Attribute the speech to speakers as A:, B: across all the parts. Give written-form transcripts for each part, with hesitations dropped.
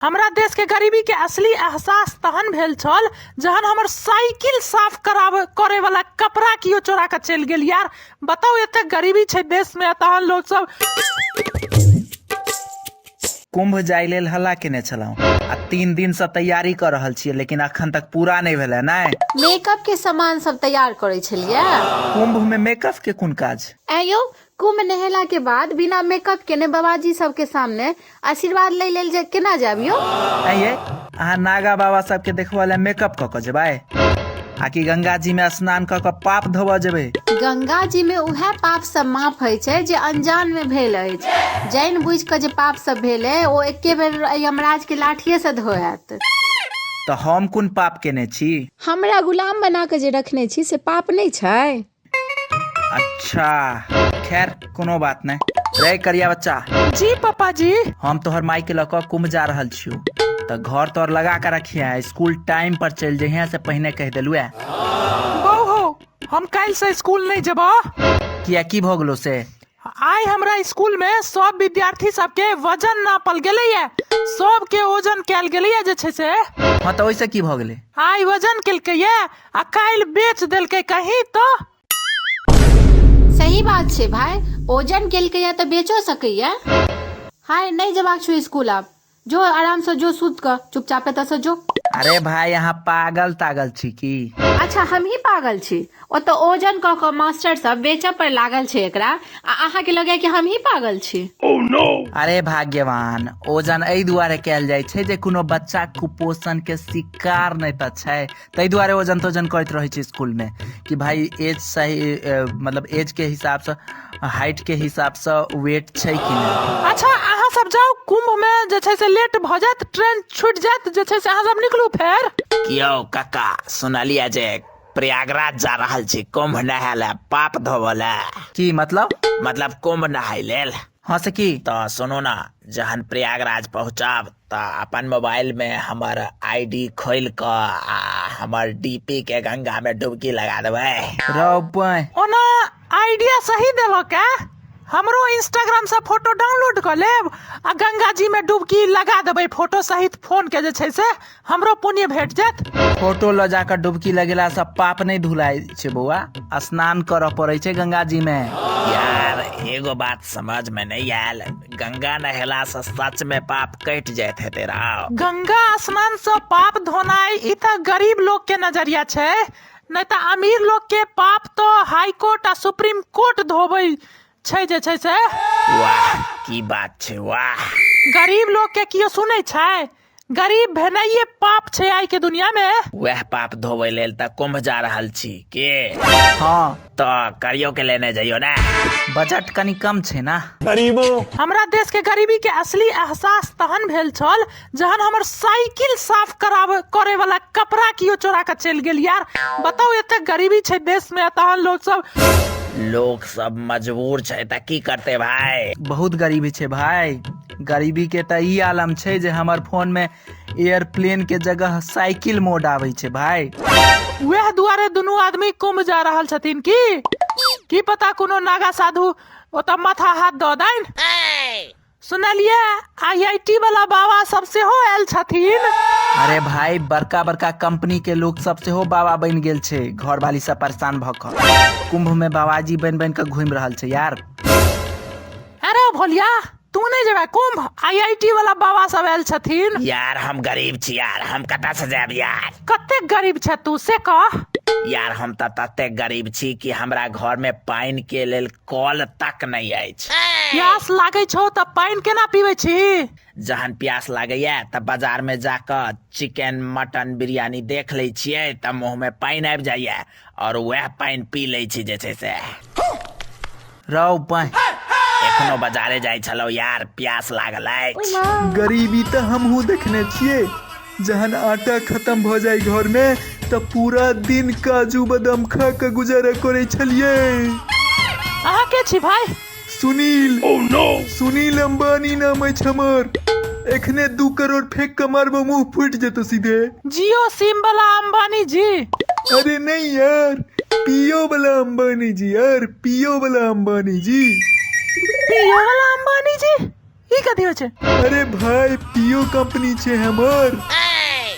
A: हमरा देश के गरीबी के असली एहसास तहन भेल छल जहन हमर साइकिल साफ करावे करे वाला कपड़ा कियो चोरा के चलि गेल। यार बताउ, एते गरीबी छै देश में, तहन लोग सब
B: कुंभ जाय लेल हल्ला केने छलहुँ आ 3 दिन से तैयारी कर रहल छियै, लेकिन अखन तक पूरा नहि भेलै। नहि
C: मेकअप के सामान सब तैयार करै छलियै।
B: कुंभ में मेकअप के कोन काज?
C: ऐं यौ, कुंभ नहेला के बाद बिना मेकअप केने बाबाजी सब के सामने आशीर्वाद लै लेल जे केना जायब यौ?
B: ऐं ये, अहाँ नागा बाबा सबके देखबऽ लए मेकअप कऽ कऽ जेबै आ कि गंगा जी में स्नान कऽ कऽ पाप धोबऽ जेबै?
C: गंगा जी में उएह पाप सब माफ होइ छै जे अनजान में भेल अछि। जानि बुझि कऽ जे पाप सब भेल अइ ओ एके बेर यमराज के लाठिये से धोएत।
B: तऽ हम कोन पाप केने छी?
C: हमरा गुलाम बना कऽ जे रखने छी से पाप नहि छै?
B: अच्छा खैर कोनो बात नहीं। रे करिया बच्चा।
A: जी पापा जी।
B: हम तोहर माई के लऽ कऽ कुंभ जा रहल छियौ, तऽ घर तर लगा के रखिहे, स्कूल टाइम पर चलि जइहे से पहिने कहि देलु।
A: बहू हो, हम काल्हि से स्कूल नहीं जेबो।
B: किया, की भऽ गेलो से?
A: आइ हमरा स्कूल में सब विद्यार्थी सबके वजन नापल गेलैया, सबके वजन कयल गेलैया जे छै से।
B: हाँ तऽ ओहिसँ की भऽ गेलै?
A: आइ वजन केलकैया आ काल्हि बेच देलकै कहीं तो।
C: सही बात छै भाई, वजन केलकैया तऽ बेचो सकैया। हाय नहीं जेबाक छौ स्कूल आब, जो आराम से जो सुत कऽ चुपचाप एतऽ से जो।
B: अरे भाई अहाँ पागल तागल छी की?
C: अच्छा हम ही पागल छी? ओतऽ ओजन कऽ कऽ मास्टर सब बेचऽ पर लागल छै एकरा, आ अहाँ के लगैया कि हम ही पागल छी?
B: अरे भाग्यवान, ओजन एहि दुआरे कयल जाइ छै जे कोनो बच्चा कुपोषण के शिकार नहि तऽ छै, ताहि दुआरे ओजन तोजन करैत रहै छै स्कूल में कि भाई एज सही, मतलब एज के हिसाब से हाइट के हिसाब से वेट छै कि नहि।
A: अच्छा अहाँ सब जाउ, कुंभ में जे छै से लेट भऽ जायत, ट्रेन छूटि जायत जे छै से, अहाँ सब निकलू फेर।
D: कियो काका, सुनलियै जे प्रयागराज जा रहल छी कुंभ नहाय लए, पाप धोबऽ लए।
B: की मतलब?
D: मतलब कुंभ नहाय लेल।
B: हाँ से की?
D: तऽ सुनू ना, जहन प्रयागराज पहुँचब तऽ अपन मोबाइल में हमर आईडी खोलि कऽ आ हमर डीपी के गंगा में डुबकी लगा देबै।
B: रौ बाँहि।
A: ओना आइडिया सही देलक है, हमरो इंस्टाग्राम से फोटो डाउनलोड कऽ लेब आ गंगा जी में डुबकी लगा देबै फोटो सहित फोन के जे छै से, हमरो पुण्य भेट जायत।
B: फोटो लऽ जाकऽ डुबकी लगेला से पाप नहि धुलाइ छै बौआ, स्नान करऽ पड़ै छै गंगा जी में।
D: यार एगो बात समझ में नहीं आयल, गंगा नहेला से सच में पाप कटि जाइत हेतै राव?
A: गंगा स्नान से पाप धोनाइ ई तऽ गरीब लोग के नजरिया छै, नहीं तऽ अमीर लोग के पाप तो हाई कोर्ट आ सुप्रीम कोर्ट धोबै छै जे छै से।
D: वाह की बात छै, वाह।
A: गरीब लोग के कियो सुनै छै? गरीब भेनाइए पाप छै आइ के दुनिया में।
D: वएह पाप धोबै लेल तऽ कुंभ जा रहल छी के?
B: हाँ।
D: तऽ करियो के लेने जइयो ने।
B: बजट कनी कम छै ना।
A: हमरा देश के गरीबी के असली एहसास तहन भेल छल जहन हमर साइकिल साफ करावे करे वाला कपड़ा कियो चोरा के चलि गेल। यार बताउ, एते गरीबी छै देश में, तहन लोग सब
D: लोग सब मजबूर छै तऽ की करते भाई?
B: बहुत गरीबी छै भाई, गरीबी के तऽ ई आलम छै जे हमर फोन में एयरप्लेन के जगह साइकिल मोड आबै छै भाई।
A: वएह दुआरे दुनू आदमी कुंभ जा रहल छथिन की? की पता कोनो नागा साधु ओतऽ माथा हाथ दऽ दैन। सुनलियै आईआईटी वाला बाबा सब सेहो आयल छथिन।
B: अरे भाई बड़का बड़का कंपनी के लोग सब सेहो बाबा बनि गेल छै, घरवाली सब परेशान भऽ कऽ कुंभ में बाबाजी बनि बनि कऽ घूमि रहल छै यार।
A: अरे भोलिया तू नहीं जेबे कुंभ, आईआईटी वाला बाबा सब आयल छथिन।
D: यार हम गरीब छी यार, हम कतऽ से जायब यार?
A: कतेक गरीब छ तू से कह।
D: यार हम तऽ ततेक गरीब छी कि हमरा घर में पानि के लेल कल तक नहीं अछि।
A: प्यास लागै छौ तऽ पानि केना पीबै छी?
D: जहन प्यास लागैया तऽ बाजार में जाकऽ चिकन मटन बिरयानी देख लै छियै तऽ मुँह में पानि आबि जाइया और वएह पानि पी लै छी जे छै से।
B: रौ पानि।
D: एखनो बाजारे जाइ छलहुँ यार, प्यास लागल अछि।
B: गरीबी तऽ हमहूँ देखने छियै, जहन आटा खत्म भऽ जाय घर में तऽ पूरा दिन काजू बादाम खा कऽ गुजारा करै छलियै।
A: अहाँ के छी भाई?
B: सुनील। सुनील अंबानी नाम अछि हमर। एखने 2 करोड़ फेंक कऽ मारबो मुँह फूटि जेतो सीधे।
A: जियो सिम वाला अंबानी जी?
B: अरे नहीं यार, पियो वाला अंबानी जी यार, पियो वाला अंबानी जी।
A: पियो वाला अंबानी जी? ई कथी होइ छै?
E: अरे भाई, पीओ कंपनी छै हमर।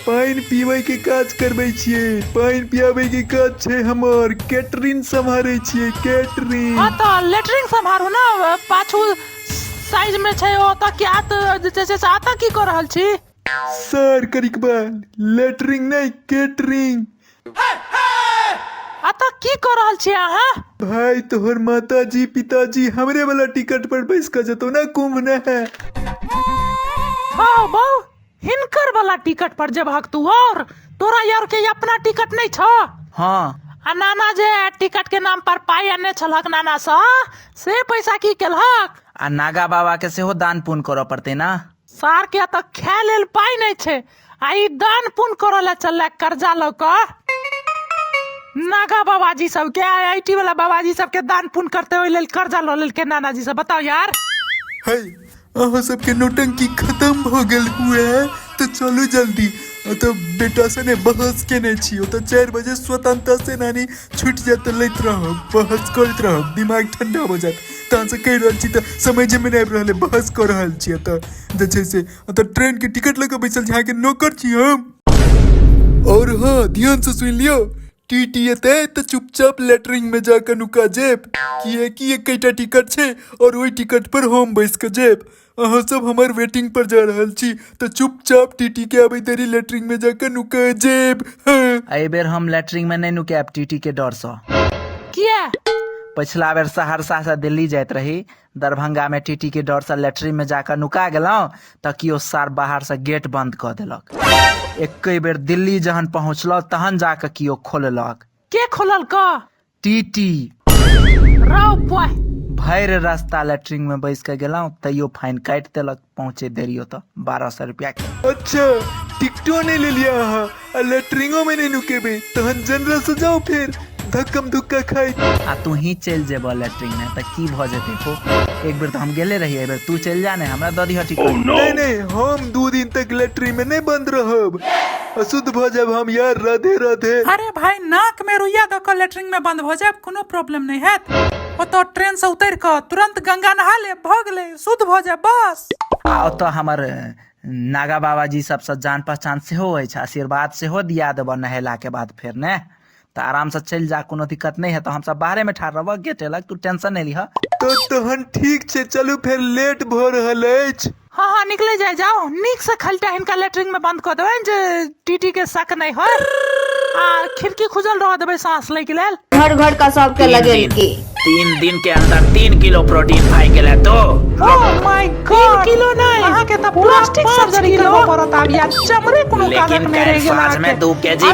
E: पानि पीबै के काज करबै छियै, पानि पियाबै के काज छै हमर। कैटरिंग सम्हारै छियै, कैटरिंग।
A: हँ तऽ लेटरिंग सम्हारू ने, पाछू साइज में छै ओतऽ क्या तऽ जे छै से एतऽ की कऽ रहल छी?
E: सर करिकबा, लेटरिंग नहि, कैटरिंग।
A: एतऽ की कऽ रहल छी अहाँ?
E: भाई, तोहर माताजी पिताजी हमरे वाला टिकट पर बैस कऽ जेतौ ना कुंभ ने है।
A: हँ बौ, हिनकर वाला टिकट पर जेबहक तू? और तोरा यार के अपना टिकट नहीं छ?
B: हँ।
A: आ नाना जे टिकट के नाम पर पाई आने छलहक नाना सँ, से पैसा की केलहक?
B: आ नागा बाबा के सेहो दान पुण्य करऽ पड़तै ना।
A: सार के तऽ खाय लेल पाई नहीं छै आ ई दान पुण्य करऽ लए चललै कर्जा लऽ कऽ। नागा बाबाजी सबके, आई I T वाला बाबाजी सबके दान पुण्य करते ओहि लेल कर्जा लऽ लेलकै नानाजी सब, बताओ यार।
E: है, अहाँ सबके नौटंकी खत्म भऽ गेल हुए तऽ चलू जल्दी। ओतऽ बेटा से ने बहस केने छी, ओतऽ 4 बजे स्वतंत्रता सेनानी छुटि जायत तऽ लैत रहब, बहस करैत रहब, दिमाग ठंडा भऽ जायत। तहन से कहि रहल छी तऽ समझेमे नहि आबि रहल अइ, बहस कऽ रहल छी। एतऽ जे छै से ओतऽ ट्रेनके टिकट लऽ कऽ बैसल छी, अहाँके नौकर छी हम। और हाँ, ध्यान से सुनि लियौ, टी टी एतै तऽ चुपचाप लेटरिंग में जाकऽ नुका जेब, किएकि एकेटा टिकट छै और ओहि टिकट पर हम बैस कऽ जेब। अहाँ सब हमर वेटिंग पर जा रहल छी तऽ चुपचाप टी टी के आबै देरी लेटरिंग में जाकऽ नुका जेब। हाँ।
B: एहि बेर हम लेटरिंग में नहि नुकायब टी टी के डरसँ।
A: किया?
B: पछिला बेर सहरसा से दिल्ली जाइत रही, दरभंगा में टी टी के डरसँ लेटरिन में जाकऽ नुका गेलहुँ तऽ केओ सार बाहर से गेट बंद कऽ देलक। एके बेर दिल्ली जहन पहुँचलहुँ तहन जाकऽ केओ खोललक।
A: के खोललक?
B: टी टी।
A: रौ बॉय।
B: भरि रास्ता लेटरिन में बैस के गेलहुँ तैयो फाइन काटि देलक पहुँचे देरी ओतऽ 1200 रुपया के।
E: अच्छा, टिकटो नहि लेलियै अहाँ आ लेटरिंगो में नहि नुकेबै, तहन जनरल से जाउ फेर धक्कम धुक्का खाइत।
B: आ तू ही चलि जेबह लेटरिन में तऽ की भऽ जेतै हो? एक बेर तऽ हम गेले रहियै, एहि बेर तू चलि जा ने, हमरा दऽ दिहऽ टिकट।
E: नहि नहि, हम 2 दिन तक लेटरिन में नहि बंद रहब, अशुद्ध भऽ जायब हम यार। राधे राधे।
A: अरे भाई, नाक में रुइया दऽ कऽ लेटरिन में बंद भऽ जायब, कोनो प्रॉब्लम नहीं हैत। ओतऽ ट्रेन से उतरि कऽ तुरंत गंगा नहा लेब, भऽ गेलै, शुद्ध भऽ जायब बस।
B: आ ओतऽ हमर नागा बाबाजी सबसँ जान पहचान सेहो अछि, आशीर्वाद सेहो दिया देबऽ नहेलाके बाद फेर ने, तऽ आरामसँ चलि जा, कोनो दिक्कत नहि हेतौ। हमसब बाहरेमे ठाढ़ रहबऽ गेटे लग, तू टेंशन नहि लिहऽ।
E: तऽ तहन ठीक छै, चलू फेर लेट भऽ रहल अछि।
A: हँ हँ, निकले जाय जाओ। नीक से खलटा हिनका लेटरिन में बंद कऽ देबनि जे टीटी के शक नहीं होय, आ खिड़की खुजल रह देबै सांस लै के लेल।
F: घर घर का सबके
D: 3 दिन,
F: लगेलकी।
D: 3 दिन के अंदर 3 किलो प्रोटीन भाई गेलै तो।
A: ओ my God, 3 kilo नहि, अहाँ के तऽ प्लास्टिक सर्जरी करबऽ पड़त आब यार, चमड़े कोनो
D: लेकिन
A: काजक नहि
D: काल्हि
A: रहि गेल
D: साँझ में
A: अहाँके।
D: 2 केजी।